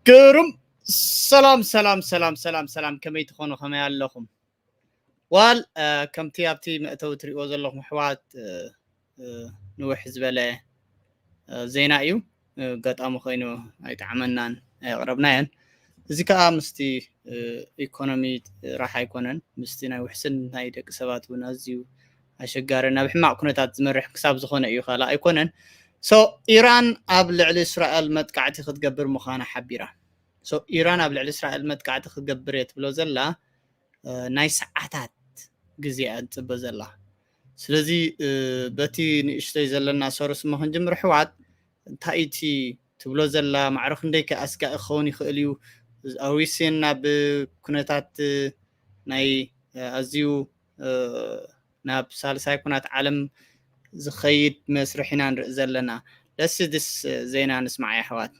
ግሩም። ሰላም ሰላም ሰላም ሰላም ሰላም፣ ከመይ ትኾኑ? ከመይ ኣለኹም? ዋል ከምቲ ኣብቲ መእተዊ ትሪእዎ ዘለኹም ኣሕዋት፣ ንውሕ ዝበለ ዜና እዩ። ኣጋጣሚ ኮይኑ ኣይጠዓመናን፣ ኣየቕረብናዮን። እዚ ከዓ ምስቲ ኢኮኖሚ ጥራሕ ኣይኮነን፣ ምስቲ ናይ ውሕስን ናይ ደቂ ሰባት እውን ኣዝዩ ኣሸጋሪ፣ ናብ ሕማቕ ኩነታት ዝመርሕ ክሳብ ዝኾነ እዩ፣ ካልእ ኣይኮነን። So ኢራን ኣብ ልዕሊ እስራኤል መጥቃዕቲ ክትገብር ምዃና ሓቢራ። So ኢራን ኣብ ልዕሊ እስራኤል መጥቃዕቲ ክትገብር እየ ትብሎ ዘላ፣ ናይ ሰዓታት ግዜ እያ ትጽበ ዘላ። ስለዚ በቲ ንእሽተይ ዘለና ሶርስ እሞ ክንጅምር ኣሕዋት፣ እንታይ እቲ ትብሎ ዘላ? ማዕረ ክንደይ ከ ኣስጋኢ ክኸውን ይኽእል እዩ? ኣዊስን ናብ ኩነታት ናይ ኣዝዩ ናብ ሳልሳይ ኩናት ዓለም ዝኸይድ መስርሕ ኢና ንርኢ ዘለና። ደስ ድስ ዜና ንስማዕ ኣሕዋት።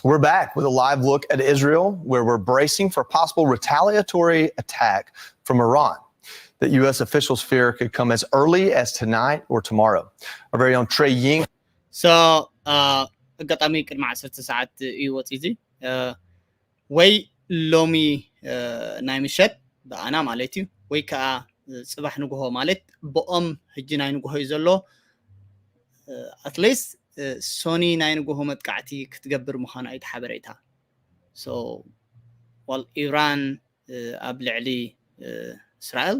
We're back with a live look at Israel, where we're bracing for a possible retaliatory attack from Iran that U S officials fear could come as early as tonight or tomorrow. Our very own Trey Ying. So, uh, ኣጋጣሚ ቅድሚ ዓሰርተ ሰዓት እዩ ወፂ እዚ ወይ ሎሚ ናይ ምሸት ብኣና ማለት እዩ፣ ወይ ከዓ ፅባሕ ንግሆ ማለት ብኦም ሕጂ ናይ ንግሆ እዩ ዘሎ። ኣትሊስት ሶኒ ናይ ንግሆ መጥቃዕቲ ክትገብር ምዃኑ ኣይተሓበረታ። ዋል ኢራን ኣብ ልዕሊ እስራኤል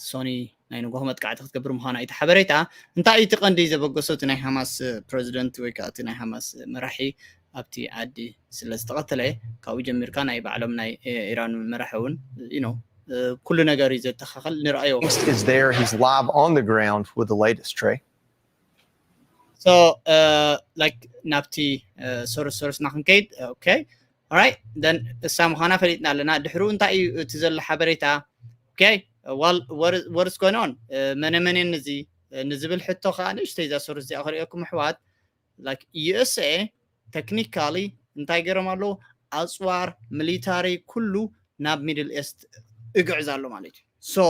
ሶኒ ናይ ንግሆ መጥቃዕቲ ክትገብር ምዃና እዩ እቲ ሓበሬታ። እንታይ እዩ እቲ ቀንዲ ዘበገሶ? እቲ ናይ ሃማስ ፕረዚደንት ወይ ከዓ እቲ ናይ ሃማስ መራሒ ኣብቲ ዓዲ ስለ ዝተቐተለ፣ ካብኡ ጀሚርካ ናይ ባዕሎም ናይ ኢራን መራሒ እውን you know ኩሉ ነገር እዩ ዘተኻኸል። ንርኣዮ። Is there? He's live on the ground with the latest, Trey. So like ናብቲ ሶርስ ሶርስና ክንከይድ። Okay, alright, then እሳ ምዃና ፈሊጥና ኣለና። ድሕሩ እንታይ እዩ እቲ ዘሎ ሓበሬታ? Okay, well, what is going on? መነ መን እዚ ንዝብል ሕቶ ከዓ ንእሽተይ እዛ ሶርስ እዚኣ ክርእየኩም ኣሕዋት። Like USA technically እንታይ ገይሮም ኣለዉ? ኣፅዋር፣ ሚሊታሪ፣ ኩሉ ናብ ሚድል ኤስት እግዕዝ ኣሎ ማለት እዩ። So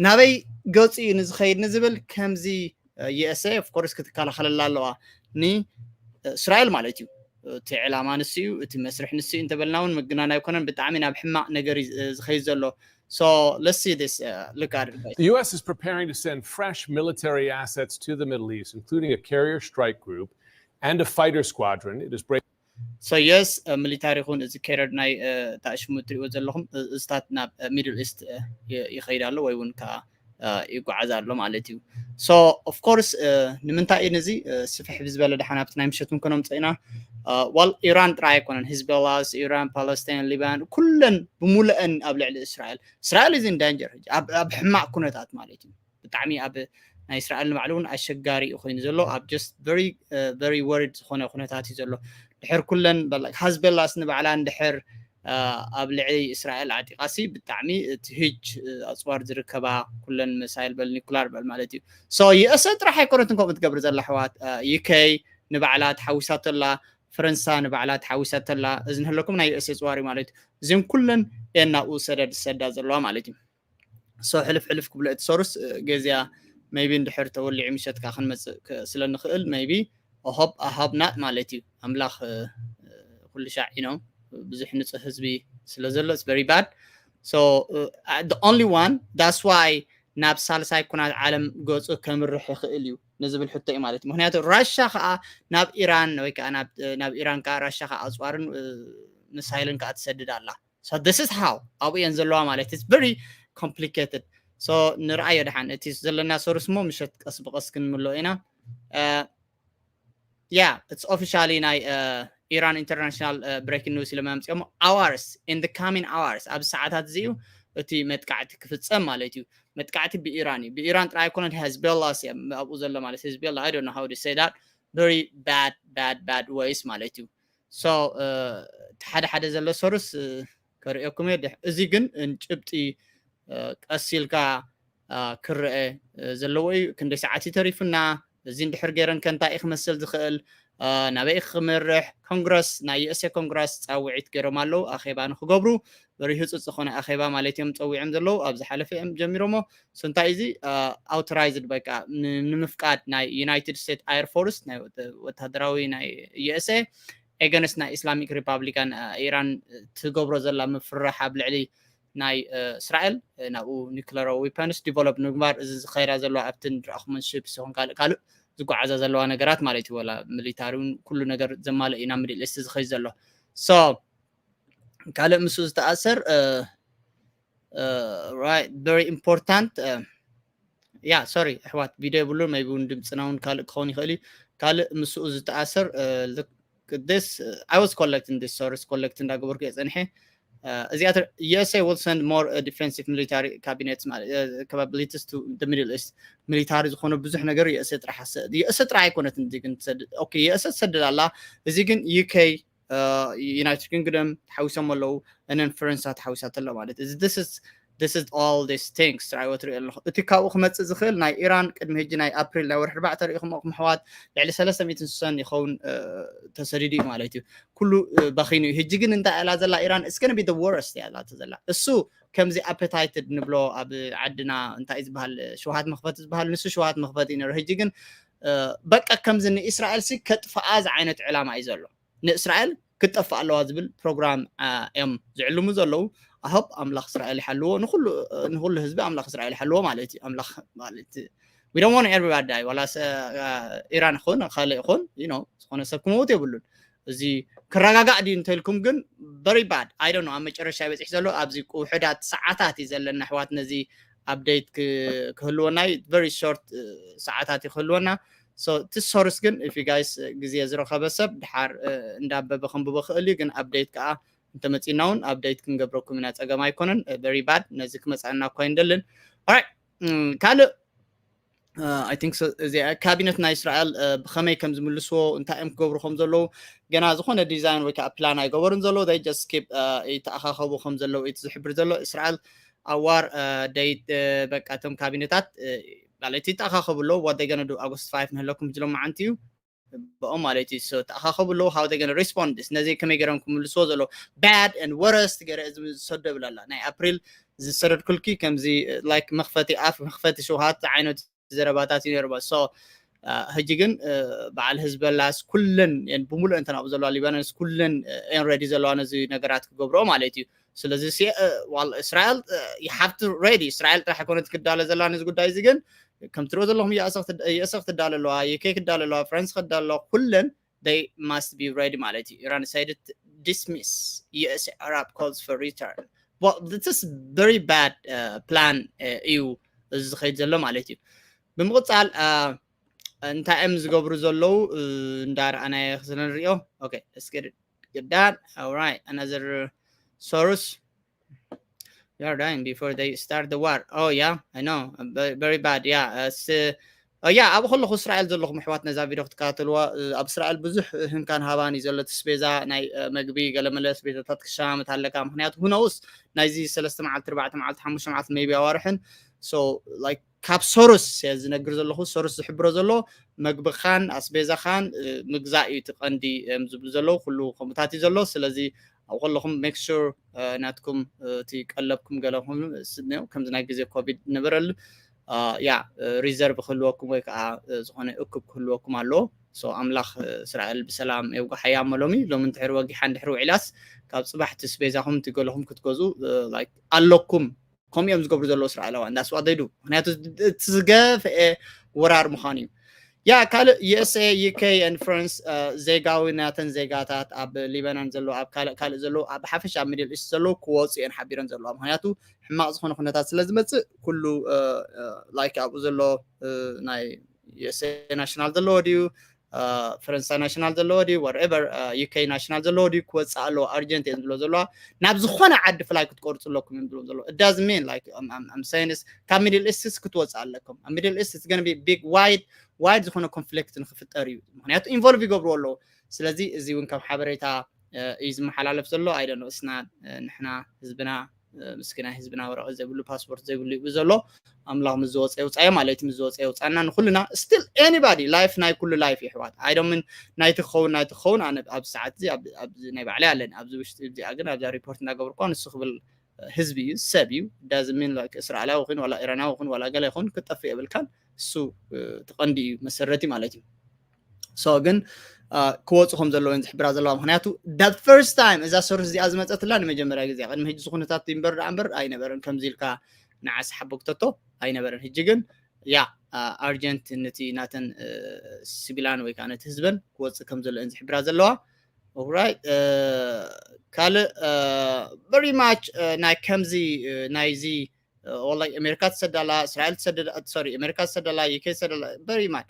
ናበይ ገፁ እዩ ንዝኸይድ ንዝብል ከምዚ USA of course ክትከላኸለላ ኣለዋ። ንእስራኤል ማለት እዩ። እቲ ዕላማ ንሱ እዩ፣ እቲ መስርሕ ንሱ እዩ እንተበልና እውን ምግናን ኣይኮነን። ብጣዕሚ ናብ ሕማቕ ነገር እዩ ዝኸይድ ዘሎ። So let's see this, look at it. The U S is preparing to send fresh military assets to the Middle East, including a carrier strike group and a fighter squadron. It is breaking So yes, ሚሊታሪ ይኹን እዚ carrier ናይ ታሽሙ ትሪእዎ ዘለኹም እዝታት ናብ ሚድል ኢስት ይኸይድ ኣሎ ወይ እውን ከዓ ይጓዓዝ ኣሎ ማለት እዩ። So of course ንምንታይ እዩ ነዚ ስፍሕ ብዝበለ ደሓን ኣብቲ ናይ ምሸት እውን ከነምፅእ ኢና። ዋል ኢራን ጥራይ ኣይኮነን፣ ሂዝበላስ፣ ኢራን፣ ፓለስታይን፣ ሊባን ኩለን ብሙሉአን ኣብ ልዕሊ እስራኤል። እስራኤል is in danger፣ ኣብ ሕማቕ ኩነታት ማለት እዩ። ብጣዕሚ ኣብ ናይ እስራኤል ንባዕሉ እውን ኣሸጋሪ እዩ ኮይኑ ዘሎ። ኣብ just very very worried ዝኾነ ኩነታት እዩ ዘሎ። ድሕር ኩለን ሀዝበላስ ንባዕላ እንድሕር ኣብ ልዕሊ እስራኤል ዓጢቓሲ ብጣዕሚ እቲ ሂጅ ኣፅዋር ዝርከባ ኩለን መሳይል በል ኒኩላር በል ማለት እዩ። So USA ጥራሕ ኣይኮነትን ከምኡ ትገብር ዘላ ኣሕዋት፣ UK ንባዕላ ተሓዊሳቶ ኣላ፣ ፈረንሳ ንባዕላ ተሓዊሳቶ ኣላ። እዚ ንህለኩም ናይ USA ኣፅዋር እዩ ማለት እዩ። እዚን ኩለን እየን ናብኡ ሰደድ ዝሰዳ ዘለዋ ማለት እዩ። So ሕልፍ ሕልፍ ክብሎ እቲ ሶርስ ገዚያ maybe እንድሕር ተወሊዑ ምሸት ከዓ ክንመፅእ ስለ ንኽእል maybe I hope I hope not ማለት እዩ። ኣምላኽ ኩሉ ሻዕ you know ብዙሕ ንፁህ ህዝቢ ስለ ዘሎ it's very bad። So the only one that's why ናብ ሳልሳይ ኩናት ዓለም ገፁ ከምርሕ ይኽእል እዩ ንዝብል ሕቶ እዩ ማለት እዩ። ምክንያቱ ራሻ ከዓ ናብ ኢራን ወይ ከዓ ናብ ኢራን ከዓ ራሻ ከዓ ኣፅዋርን ሚሳይልን ከዓ ትሰድድ ኣላ። So this is how ኣብኡ እየን ዘለዋ ማለት it's very complicated። So ንርኣዮ ደሓን እቲ ዘለና ሶርስ እሞ ምሸት ቀስ ብቀስ ክንምሎ ኢና። Yeah, it's officially ናይ ኢራን international breaking news ኢሎም ኣምፅኦም። Hours in the coming hours፣ ኣብ ሰዓታት እዚኡ እቲ መጥቃዕቲ ክፍፀም ማለት እዩ። መጥቃዕቲ ብኢራን እዩ። ብኢራን ጥራይ ኣይኮነን፣ ሄዝቤላ ኣብኡ ዘሎ ማለት ሄዝቤላ I don't know how to say that very bad bad bad ways ማለት እዩ። So ሓደ ሓደ ዘሎ ሶርስ ከርእየኩም እየ። እዚ ግን ጭብጢ ቀስ ኢልካ ክረአ ዘለዎ እዩ። ክንደይ ሰዓት እዩ ተሪፉና? እዚ እንድሕር ገይረን ከ እንታይ እዩ ክመስል ዝኽእል? ናበይ ክምርሕ? ኮንግረስ፣ ናይ USA ኮንግረስ ፃውዒት ገይሮም ኣለዉ ኣኼባ ንክገብሩ። very ህፁፅ ዝኾነ ኣኼባ ማለት እዮም ፀዊዖም ዘለዉ። ኣብ ዝሓለፈ እዮም ጀሚሮሞ። So እንታይ እዚ ኣውቶራይዝድ በቃ ን- ንምፍቃድ ናይ ዩናይትድ ስቴትስ ኣየር ፎርስ ናይ ወተ- ወታደራዊ ናይ ዩኤስኤ ኤገንስት ናይ ኢስላሚክ ሪፓብሊካን ኢራን ትገብሮ ዘላ ምፍርራሕ ኣብ ልዕሊ ናይ እስራኤል ናብኡ ኒክለራዊ ዊፐንስ ዲቨሎፕ ንምግባር እዚ ዝኸይዳ ዘለዋ ኣብቲ ንረኣኹመን ሽፕስ ይኹን ካልእ ካልእ ዝጓዓዛ ዘለዋ ነገራት ማለት እዩ። ወላ ሚሊታሪ እውን ኩሉ ነገር ዘማልእ እዩ ናብ ሚድል ኢስት ዝኸይ ዘሎ። So ካልእ ምስ ዝተኣሰር very important ያ ሶሪ ኣሕዋት ቪድዮ የብሉን maybe እውን ድምፅና እውን ካልእ ክኸውን ይኽእል እዩ። ካልእ ምስኡ ዝተኣሰር this I was collecting this source ኮሌክት እንዳገበርኩ እየ ፀኒሐ። እዚኣ USA will send more defensive military cabinets capabilities to the Middle East። ሚሊታሪ ዝኾነ ብዙሕ ነገር USA ጥራሕ USA ጥራሕ ኣይኮነትን ግን USA ትሰድድ ኣላ። እዚ ግን UK ዩናይትድ ኪንግደም ተሓዊሶም ኣለዉ እነን ፈረንሳ ተሓዊሳ ተሎ ማለት እዚ this is all these things ራይወት ሪኦ ኣለኹ። እቲ ካብኡ ክመፅእ ዝኽእል ናይ ኢራን ቅድሚ ህጂ ናይ ኣፕሪል ናይ ወርሒ ኣርባዕተ ሪኢኹም ኣኹም ኣሕዋት ልዕሊ ሰለስተ ሚእትን ስሳን ይኸውን ተሰዲዱ እዩ ማለት እዩ። ኩሉ ባኺኑ እዩ። ህጂ ግን እንታይ ኣላ ዘላ ኢራን እስከነ ቢ ወረስት እያ ላተ ዘላ እሱ ከምዚ ኣፐታይትድ ንብሎ ኣብ ዓድና እንታይ ዝበሃል ሽውሃት መኽፈቲ ዝበሃል ንሱ ሽውሃት መኽፈቲ እዩ ነሩ። ህጂ ግን በቃ ከምዚ ንእስራኤል ሲ ከጥፍኣ ዝዓይነት ዕላማ እዩ ዘሎ። ንእስራኤል ክትጠፍእ ኣለዋ ዝብል ፕሮግራም እዮም ዝዕልሙ ዘለዉ። ኣሆብ ኣምላኽ እስራኤል ይሓልዎ ንኩሉ ህዝቢ ኣምላኽ እስራኤል ይሓልዎ ማለት እዩ። ኣምላኽ ማለት we don't want everybody die ዋላ ኢራን ይኹን ካልእ ይኹን ዝኾነ ሰብ ክመውት የብሉን። እዚ ክረጋጋእ ድዩ እንተልኩም ግን very bad I don't know ኣብ መጨረሻ ይበፅሕ ዘሎ ኣብዚ ውሕዳት ሰዓታት እዩ ዘለና ኣሕዋት ነዚ ኣፕዴት ክህልወና very short ሰዓታት እዩ ክህልወና። እቲ ሶርስ ግን if you guys ግዜ ዝረኸበ ሰብ ድሓር እንዳበበ ከንብቦ ክእል እዩ ግን ኣፕዴት ከዓ እንተመፂና እውን ኣፕዴት ክንገብረኩም ኢና ፀገም ኣይኮነን። Very bad ነዚ ክመፃና እኳ ይንደልን ካልእ I think እዚ ካቢነት ናይ እስራኤል ብከመይ ከም ዝምልስዎ እንታይ እዮም ክገብሩ ከም ዘለዉ ገና ዝኾነ ዲዛይን ወይ ከዓ ፕላን ኣይገበሩን ዘለዉ just keep ይተኣኻኸቡ ከም ዘለዉ እቲ ዝሕብር ዘሎ እስራኤል ኣዋር ደይት በቃ እቶም ካቢነታት ማለት ይተኣኻኸቡ ኣለዉ። What they gonna do August five ንህለኩም ብጅሎም መዓንቲ እዩ ብኦም ማለት እዩ። ተኣኻኸቡ ኣለዉ how they gonna respond ነዚ ከመይ ገይሮም ክምልስዎ ዘለዉ bad and worst ገይረ ዝሰዶ ይብላ ኣላ ናይ ኣፕሪል ዝሰደድኩልኪ ከምዚ like መኽፈቲ ኣፍ መኽፈቲ ሽውሃት ዓይነት ዘረባታት እዩ ነርዎ። So ሕጂ ግን በዓል ህዝበላስ ኩለን ብሙሉእ እንተን ኣብኡ ዘለዋ ሊባኖስ ኩለን ኤን ሬዲ ዘለዋ ነዚ ነገራት ክገብርኦ ማለት እዩ። ስለዚ እስራኤል you have to ready እስራኤል ጥራሕ ኣይኮነት ክዳለ ዘላ ነዚ ጉዳይ እዚ ግን ከም ትሪኦ ዘለኹም የእሰ ክትዳለ ኣለዋ UK ክዳለ ኣለዋ ፍራንስ ክዳለ ኣለዋ ኩለን they must be ready ማለት እዩ። ኢራን decided dismiss US Arab calls for return well this is very bad plan እዩ እዚ ዝኸይድ ዘሎ ማለት እዩ። ብምቕፃል እንታይ እዮም ዝገብሩ ዘለዉ እንዳረኣናዮ ስለ ንሪኦ okay let's get it done. All right another source you are dying before they start the war. Oh yeah I know very bad yeah ያ ኣብ ከለኹ እስራኤል ዘለኹም ኣሕዋት ነዛ ቪድዮ ክትከታተልዋ ኣብ እስራኤል ብዙሕ ህንካን ሃባን እዩ ዘሎ። እቲ ስቤዛ ናይ መግቢ ገለመለ ስቤዛታት ክሸማመት ኣለካ ምክንያቱ who knows ናይዚ ሰለስተ መዓልቲ ኣርባዕተ መዓልቲ ሓሙሽተ መዓልቲ maybe ኣዋርሕን so like ካብ ሶርስ እየ ዝነግር ዘለኹ። ሶርስ ዝሕብሮ ዘሎ መግብኻን ኣስቤዛኻን ምግዛእ እዩ እቲ ቀንዲ እዮም ዝብሉ ዘለዉ። ኩሉ ከምኡታት እዩ ዘሎ። ስለዚ ኣብ ከለኹም make sure ናትኩም እቲ ቀለብኩም ገለኹም ከምዚ ናይ ግዜ ኮቪድ ነበረሉ ያ ሪዘርቭ ክህልወኩም ወይ ከዓ ዝኾነ እኩብ ክህልወኩም ኣለዎ። ኣምላኽ እስራኤል ብሰላም የውጋሓያ እሞ ሎሚ ሎሚ እንድሕር ወጊሓ እንድሕር ውዒላስ ካብ ፅባሕ እቲ ስቤዛኹም እቲ ገለኹም ክትገዝኡ ኣለኩም። ከምኡ እዮም ዝገብሩ ዘለዉ እስራኤላውያን that's what they do ምክንያቱ እቲ ዝገፍአ ወራር ምዃኑ እዩ። ያ ካልእ USA UK and France ዜጋዊ ናተን ዜጋታት ኣብ ሊባኖን ዘለዉ ኣብ ካልእ ካልእ ዘለዉ ኣብ ሓፈሻ ኣብ ሚድል ኢስት ዘለዉ ክወፁ እየን ሓቢረን ዘለዋ ምክንያቱ ሕማቕ ዝኾነ ኩነታት ስለ ዝመፅእ ኩሉ like ኣብኡ ዘሎ ናይ USA ናሽናል ዘለዎ ድዩ ፈረንሳ ናሽናል ዘለዎ ድዩ whatever UK ናሽናል ዘለዎ ድዩ ክወፅእ ኣለዎ urgent እየን ዝብሎ ዘለዋ። ናብ ዝኾነ ዓዲ ፍላይ ክትቆርፁ ኣለኩም እዮም ዝብሎም ዘለዉ። It doesn't mean like I'm saying ካብ ሚድል ኢስትስ ክትወፅእ ኣለኩም ኣብ ሚድል ኢስት it's gonna be big wide wide ዝኾነ ኮንፍሊክት ንክፍጠር እዩ ምክንያቱ ኢንቮልቭ ይገብርዎ ኣለዉ። ስለዚ እዚ እውን ከም ሓበሬታ እዩ ዝመሓላለፍ ዘሎ። I don't know እስና ንሕና ህዝብና ምስኪናይ ህዝብና ወረቐት ዘይብሉ ፓስፖርት ዘይብሉ እዩ ዘሎ። ኣምላኽ ምስ ዝወፀ የውፃዮ ማለት እዩ። ምስ ዝወፀ የውፃና ንኩልና። Still anybody life ናይ ኩሉ life ይሕዋት። I don't mean ናይቲ ክኸውን ናይቲ ክኸውን ኣነ ኣብዚ ሰዓት እዚ ኣብዚ ናይ ባዕለይ ኣለኒ ኣብዚ ውሽጢ እዚኣ ግን ኣብዛ ሪፖርት እናገበርኳ ንሱ ክብል ህዝቢ እዩ ሰብ እዩ። Doesn't mean እስራኤላዊ ይኹን ዋላ ኢራናዊ ይኹን ዋላ ገለ ይኹን ክትጠፍእ የብልካን። እሱ ትቐንዲ እዩ መሰረቲ ማለት እዩ። So ግን ክወፁ ከም ዘለዎን ዝሕብራ ዘለዋ ምክንያቱ the first time እዛ ሰርስ እዚኣ ዝመፀትላ ንመጀመርያ ግዜ ቅድሚ ሕጂ ዝኩነታት እምበር ደኣ እምበር ኣይነበረን ከምዚ ኢልካ ንዓስ ሓቦ ክተቶ ኣይነበረን። ሕጂ ግን ያ ኣርጀንት ነቲ ናተን ሲቪላን ወይ ከዓ ነቲ ህዝበን ክወፅእ ከም ዘለኦን ዝሕብራ ዘለዋ። Alright ካልእ very much ናይ ከምዚ ናይዚ ወላ ኣሜሪካ ትሰዳላ እስራኤል ትሰደዳ sorry ኣሜሪካ ትሰዳላ UK ትሰዳላ very much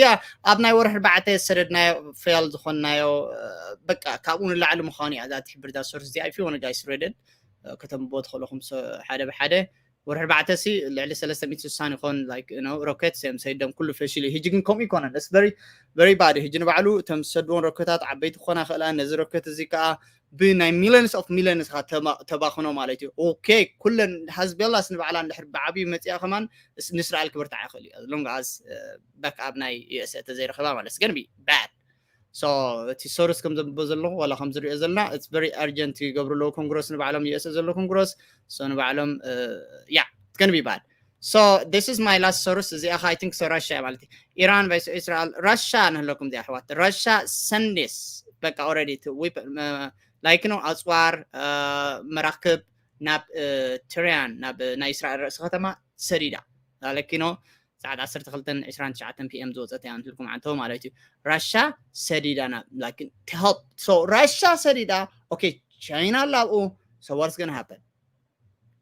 yeah ኣብ ናይ ወርሒ ኣርባዕተ ዝሰደድናዮ fail ዝኾንናዮ በቃ ካብኡ ንላዕሊ ምዃኑ እያ እዛ ትሕብር እዛ ሶርስ እዚኣ if you wanna guys read it ከተንብቦ ትኽእሉ ኢኹም ሓደ ብሓደ ወርሒ ኣርባዕተ ሲ ልዕሊ ሰለስተ ሚእቲ ስሳን ይኾን like you know rocket እዮም ሰይዶም ኩሉ ፈሺሉ ሕጂ ግን ከምኡ ይኮነን very very bad ሕጂ ንባዕሉ እቶም ዝሰድዎም ሮኬታት ዓበይቲ ክኾና ይኽእላ ነዚ ሮኬት እዚ ከዓ ብናይ millions of millions ተባኽኖ ማለት እዩ okay ኩለን ሀዝቦላስ ንባዕላ እንድሕር ብዓብዩ መፂኣ ከማን ንእስራኤል ክብርታዕ ይኽእል እዩ long as backup ናይ USA ተዘይረኸባ ማለት ግን be bad so እቲ ሶርስ ከም ዘንብቦ ዘለኹ ዋላ ከም ዝሪኦ ዘለና it's very urgent ይገብሩ ኣለዉ ኮንግረስ ንባዕሎም USA ዘሎ ኮንግረስ so ንባዕሎም yeah it's gonna be bad so this is my last source እዚኣ I think so Russia ማለት ኢራን ቨርሰስ እስራኤል Russia ንህለኩም እዚኣ ኣሕዋት Russia sends በቃ already like you know ኣፅዋር መራክብ ናብ ትሪያን ናብ ናይ እስራኤል ርእሲ ከተማ ሰዲዳ like you know ሰዓት ዓሰርተ ክልተን ዕስራን ትሽዓተን PM ዝወፀት እያ እንትልኩም ዓንተው ማለት እዩ Russia ሰዲዳ ናብ like help so Russia ሰዲዳ okay China ኣላ ኣብኡ so what's gonna happen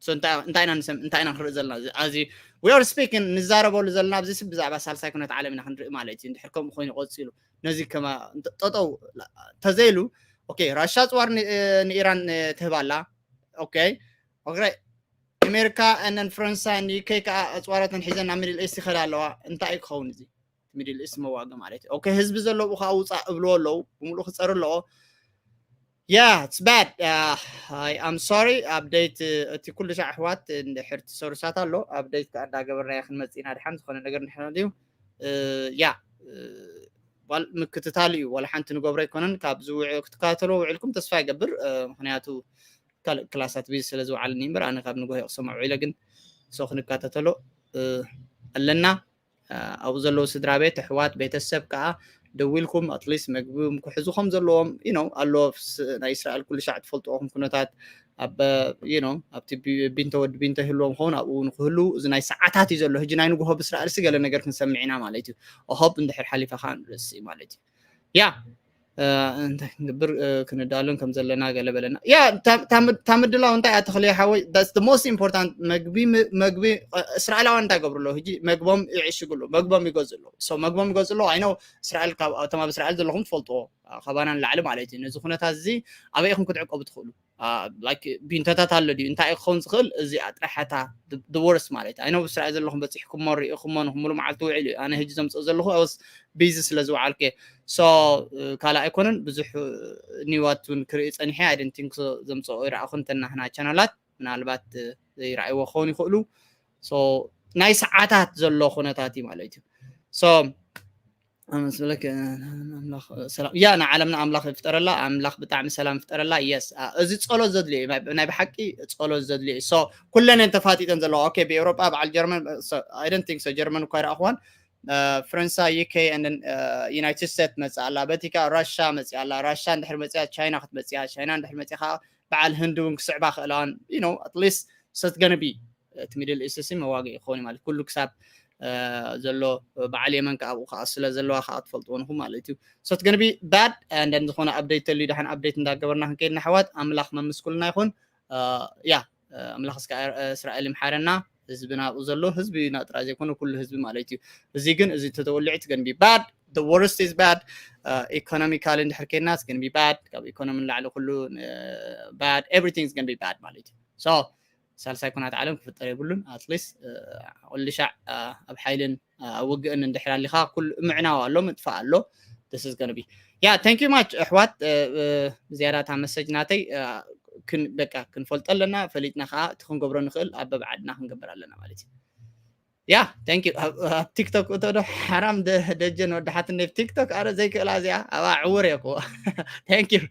so እንታይ ኢና ንሰም እንታይ ኢና ንርኢ ዘለና ኣብዚ we are speaking ንዛረበሉ ዘለና ኣብዚ ስብ ብዛዕባ ሳልሳይ ኩነት ዓለም ኢና ክንርኢ ማለት እዩ እንድሕር ከምኡ ኮይኑ ቆፂሉ ነዚ ከማ ጠጠው ተዘይሉ okay Russia ፅዋር ንኢራን ትህባላ okay okay ኣሜሪካ and ፈረንሳ UK ከዓ ኣፅዋራተን ሒዘን ናብ Middle East ይኸዳ ኣለዋ እንታይ እዩ ክኸውን እዚ Middle East መዋገ ማለት እዩ okay ህዝቢ ዘለዎ ከዓ ውፃእ እብልዎ ኣለዉ ብምሉእ ክፀሩ ኣለዎ yeah it's bad uh, I, I'm sorry update እቲ ኩሉ ሻዕ ኣሕዋት እንድሕር ትሰርሳት ኣሎ update ከዓ እንዳገበርናዮ ክንመፅእ ኢና ድሓን ዝኾነ ነገር ንሕና ድዩ ያ ምክትታል እዩ ዋላ ሓንቲ ንገብሮ ኣይኮነን ካብ ዝውዕ ክትከታተሎ ውዕልኩም ተስፋ ይገብር ምክንያቱ ካልእ ክላሳት ቢዚ ስለ ዝወዓልኒ እምበር ኣነ ካብ ንግሆ ክሰምዖ ኢለ ግን so ክንከታተሎ ኣለና ኣብኡ ዘለዉ ስድራ ቤት ኣሕዋት ቤተሰብ ከዓ ደዊልኩም ኣትሊስት መግቢ ክሕዙ ከም ዘለዎም you know ኣሎ ናይ እስራኤል ኩሉ ሻዕ ትፈልጥዎም ኩነታት ኣብ you know ኣብቲ ቢንተ ወዲ ቢንተ ይህልዎም ኸውን ኣብኡ ንክህሉ እዚ ናይ ሰዓታት እዩ ዘሎ ሕጂ ናይ ንግሆ ብእስራኤል ሲ ገለ ነገር ክንሰምዕ ኢና ማለት እዩ ኦሆብ እንድሕር ሓሊፋ ከዓ ንርእሲ ማለት እዩ ያ እንታይ ክንገብር ክንዳለን ከም ዘለና ገለ በለና ያ ታምድላው እንታይ ኣተኽልየ ሓወይ the most important መግቢ መግቢ እስራኤላውያን እንታይ ገብሩ ኣለዉ ሕጂ መግቦም ይዕሽጉ ኣለዉ መግቦም ይገዝኡ ኣለዉ so መግቦም ይገዝኡ ኣለዉ ኣይነው እስራኤል እቶም ኣብ እስራኤል ዘለኹም ትፈልጥዎ ካባና ንላዕሊ ማለት እዩ ነዚ ኩነታት እዚ ኣበይ ኢኹም ክትዕቀቡ ትኽእሉ ቢንተታት ኣሎ ድዩ እንታይ ክኸውን ዝኽእል እዚኣ ጥራሓታ the worst ማለት ኣይ ነው ብስራዕ ዘለኹም በፂሕኩሞ ሪኢኹሞ ንክምሉ መዓልቲ ውዕል እዩ ኣነ ህጂ ዘምፅእ ዘለኹ ኣውስ ቢዚ ስለ ዝወዓልኩ so ካልእ ኣይኮነን ብዙሕ ኒዋት እውን ክርኢ ፀኒሐ I don't think so ዘምፅኦ ይረኣኹ እንተናህና ቻናላት ምናልባት ዘይረኣይዎ ክኸውን ይኽእሉ so ናይ ሰዓታት ዘሎ ኩነታት እዩ ማለት እዩ so ኣመስለክ ኣምላኽ ሰላም ያ ንዓለምና ኣምላኽ ይፍጠረላ ኣምላኽ ብጣዕሚ ሰላም ይፍጠረላ yes እዚ ጸሎት ዘድልዮ እዩ ናይ ብሓቂ ጸሎት ዘድልዮ እዩ so ኩለን እየን ተፋጢጠን ዘለዋ okay ብኤውሮጳ በዓል ጀርመን I don't think so ጀርመን እኳ ይረኣኽዋን ፈረንሳ UK and United States መጽኣ ኣላ በቲካ ራሻ መጽኣ ኣላ ራሻ እንድሕር መጽኣ ቻይና ክትመጽኣ ቻይና እንድሕር መጽኣ ከዓ በዓል ህንዲ እውን ክስዕባ ክእላዋን you know at least so it's gonna be እቲ Middle East ሲ መዋግኢ ክኸውን ማለት ኩሉ ክሳብ ዘሎ በዓል የመን ከዓ ኣብኡ ከዓ ስለ ዘለዋ ከዓ ትፈልጥዎ ንኹም ማለት እዩ so it's gonna be bad and then ዝኾነ update ተልዩ ደሓን update እንዳገበርና ክንከይድ ንኣሕዋት ኣምላኽ መምስኩልና ይኹን ያ ኣምላኽ እስከ እስራኤል ይምሓረና ህዝቢ ናብኡ ዘሎ ህዝቢ ናጥራ ዘይኮነ ኩሉ ህዝቢ ማለት እዩ እዚ ግን እዚ ተተወልዑ it's gonna be bad the worst is bad economically እንድሕር ከይድና it's gonna be bad ካብ ኢኮኖሚ ንላዕሊ ኩሉ bad everything is gonna be bad ማለት እዩ so ሳልሳይ ኩናት ዓለም ክፍጠር የብሉን ኣትሊስት ኩሉ ሻዕ ኣብ ሓይልን ኣብ ውግእን እንድሕር ኣሊኻ ኩሉ ምዕናው ኣሎ ምጥፋእ ኣሎ This is gonna be, yeah, thank you much ኣሕዋት። ዝያዳታ መሰጅ ናተይ በቃ ክንፈልጦ ኣለና። ፈሊጥና ከዓ እቲ ክንገብሮ ንኽእል ኣብ በብዓድና ክንገብር ኣለና ማለት እዩ። Yeah, thank you። ኣብ ቲክቶክ እቶ ዶ ሓራም ደጀን ወድሓትኒ ብ ቲክቶክ ኣረ ዘይክእላ እዚኣ ኣብኣ ዕውር እየ እኮ። Thank you።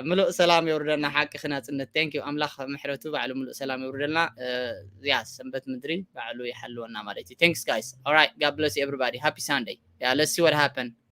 ምሉእ ሰላም የውርደልና። ሓቂ ክናፅነት thank you። ኣምላኽ ምሕረቱ ባዕሉ ምሉእ ሰላም የውርደልና። ያ ሰንበት ምድሪ ባዕሉ ይሓልወና ማለት እዩ። Thanks guys. All right, God bless you everybody. Happy Sunday. Yeah, let's see what happen.